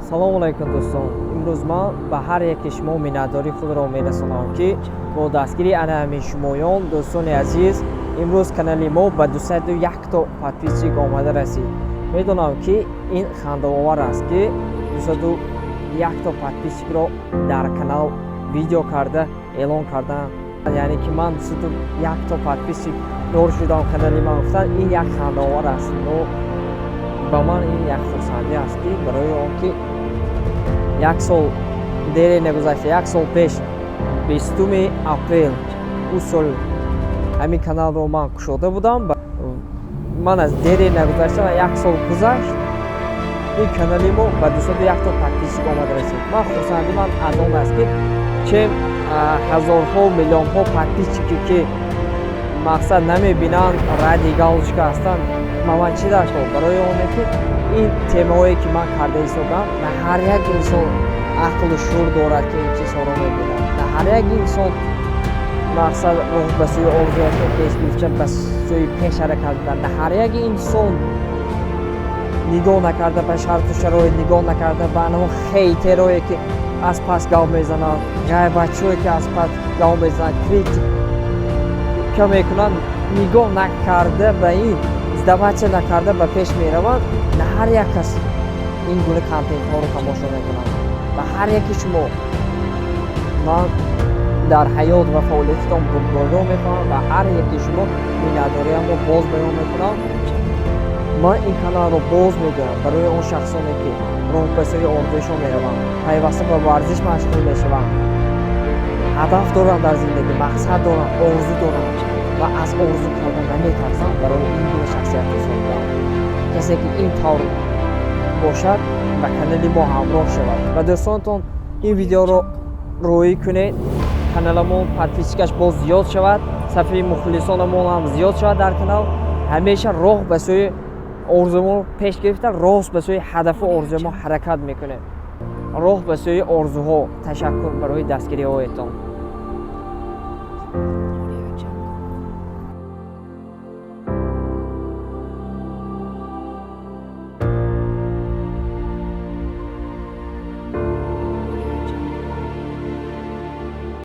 Салому алайкум, дӯстон. Имрӯз ман ба ҳар яке шумо миннатдории худро мерасонам, ки бо дастгирии ана ҳамин шумоён, дӯстони азиз, имрӯз канали мо ба 201 то подписчик омада расид. Медонам, ки ин хандаовар аст, ки 201 то подписчикро дар канал видео карда эълон кардан, яъне ки ман 201 то подписчик дор шудам, канали ман гуфтан, ин як хандаовар аст. Но ба ман ин як хурсандӣ аст, ки барои он ки як сол дере нагузашта, як сол пеш, 20-уми апрел ӯ сол ҳамин каналро ман кушода будам. Ман аз дере нагузашта ва як сол гузашт, ин канали мо ба 201 то подписчик омада расид. Ман хурсандӣ ман аз он аст, ки чем ҳазорҳо, миллионҳо подписчике, ки мақсад намебинанд, ради галочка ҳастанд, ба ман чӣ даркор? Барои оне ки ин темаҳое, ки ман карда истодам, на ҳар як инсон ақлу шуур дорад, ки ин чизҳоро мебинад. На ҳар як инсон мақсад роҳ ба сӯи орзуяшро пеш гирифта, ба сӯи пеш ҳаракат мекунад. На ҳар як инсон нигоҳ накарда ба шарту шароит, нигоҳ накарда ба анав хейтерое, ки аз пас гав мезананд, ғайбатчиое, ки аз пас гав мезананд, критика мекунанд, нигоҳ накарда ба ин, сдаваться накарда ба пеш мераванд. На ҳар як кас ин гуна контентҳоро тамошо мекунанд. Ба ҳар яки шумо ман дар ҳаёт ва фаъолиятатон бурдбориро мехоҳам ва ҳар яки шумо миннатдориамро боз баён мекунам. Ман ин каналро боз мегӯям, барои он шахсоне, ки роҳ ба сӯи орзуяшон мераванд, пайваста ба варзиш машғул мешаванд, ҳадаф доранд дар зиндагӣ, мақсад доранд, орзу доранд ва аз орзу кардан наметарсанд, барои ин гуна шахсиятро сохтам. Касе ки ин тавр бошад, ба канали мо ҳамроҳ шавад ва дӯстонатон ин видеоро роҳӣ кунед. Каналамон подписчикаш боз зиёд шавад, сафи мухлисонамон ҳам зиёд шавад дар канал. Ҳамеша роҳ ба сӯи орзумо пеш гирифта, рост ба сӯи ҳадафу орзуи мо ҳаракат мекунем. Роҳ ба сӯи орзуҳо. Ташаккур барои дастгириҳоятон.